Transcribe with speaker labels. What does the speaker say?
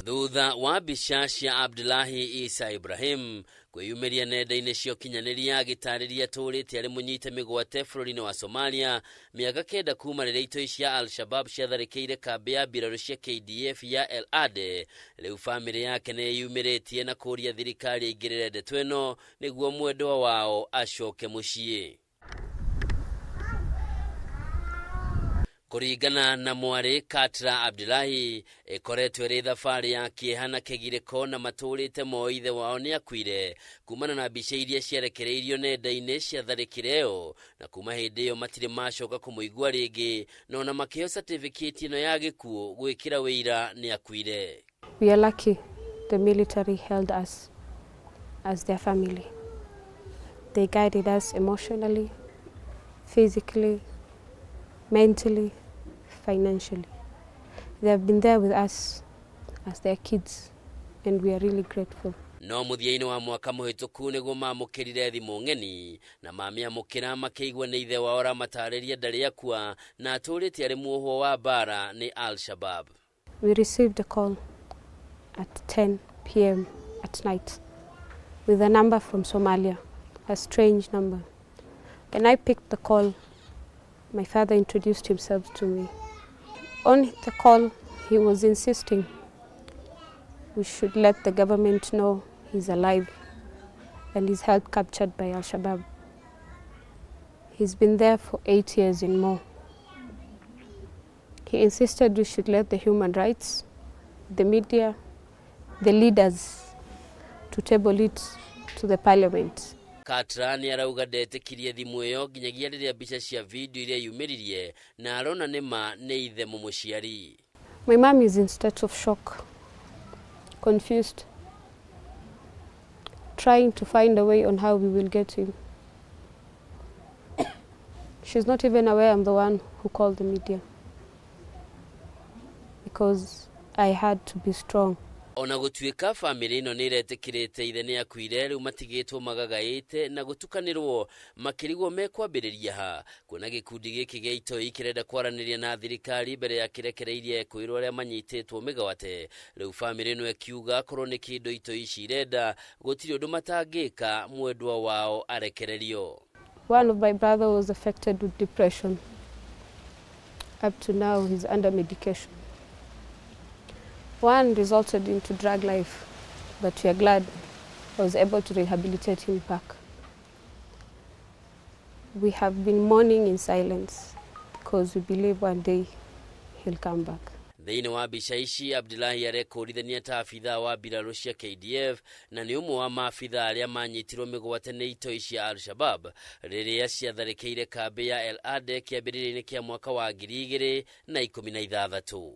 Speaker 1: Thutha wa mbica cia Abdullahi Isa Ibrahim kwĩyumĩria nenda-inĩ cia ũkinyanĩria agĩtarĩria atũrĩte arĩ mũnyite mĩgwate bũrũri-inĩ wa Somalia mĩaka 9 kuma rĩrĩa itoi cia Al-Shabab ciatharĩkĩire kambĩ ya mbirarũ cia KDF ya El Ade. Rĩu bamĩrĩ yake nĩ ĩyumĩrĩtie na kũria thirikari ĩingĩrĩre ndeto ĩno nĩguo mwendwa wao acoke mũciĩ. Kũringana na mwarĩ Katra Abdullahi, ĩkoretwo ĩrĩ thabarĩ ya kĩeha na kĩgirĩko na matũrĩte moĩ ithe wao nĩ akuire kumana na mbica iria ciarekereirio nenda-inĩ cia tharĩkĩra ĩyo, na kuma hĩndĩ ĩyo matirĩ macoka kũmũigua rĩngĩ, na ona makĩheo certificate ĩno ya gĩkuũ gwĩkĩra wĩira nĩ akuire.
Speaker 2: We are lucky the military held us as their family. They guided us emotionally, physically, mentally, financially. They have been there with us as their kids, and we are really grateful.
Speaker 1: No mũthia-inĩ wa mwaka mũhĩtũku nĩguo mamũkĩrire thimũ ng'eni na mamĩamũkĩra makĩigua nĩ ithe wao aramatarĩria ndarĩ akua na atũrĩte arĩ muohwo wa mbara nĩ Al-Shabab.
Speaker 2: We received a call at 10 p.m. at night with a number from Somalia, a strange number. When I picked the call, my father introduced himself to me. On the call, he was insisting we should let the government know he's alive and he's held captured by Al-Shabaab. He's been there for 8 years and more. He insisted we should let the human rights, the media, the leaders to table it to the parliament.
Speaker 1: Katra nĩ arauga ndetĩkirie thimũ ĩyo nginyagia rĩrĩa mbica cia video iria yumĩririe na arona nĩ ma nĩ ithe mũmũciari.
Speaker 2: My mom is in state of shock, confused, trying to find a way on how we will get him. She's not even aware I'm the one who called the media because I had to be strong.
Speaker 1: Ona gũtuĩka bamĩrĩ ĩno nĩ ĩretĩkĩrĩte ithe nĩ akuire, rĩu matigĩtwo magagaĩte na gũtukanĩrwo makĩrigwo mekwambĩrĩria ha kuona gĩkundi gĩkĩ gĩa itoi kĩrenda kwaranĩria na thirikari mbere ya kĩrekereirie kwĩrwo arĩa manyitĩtwo mĩgwate. Rĩu bamĩrĩ ĩno ĩkiuga korwo nĩ kĩndũ itoi ici irenda gũtirĩ ũndũ matangĩka mwendwa wao arekererio.
Speaker 2: One of my brother was affected with depression. Up to now, he's under medication. One resulted into drug life, but we are glad I was able to rehabilitate him back. We have been mourning in silence because we believe one day he'll come back.
Speaker 1: Thĩinĩ wa mbica ici Abdullahi arekũrithania ta abithaa wa mbirarũ cia KDF na nĩ ũmwe wa maabithaa arĩa manyitirwo mĩgwate nĩ itoi cia Al-Shabab rĩrĩa ciatharĩkĩire kambĩ ya El Ade kĩambĩrĩria-inĩ kĩa mwaka wa 2016.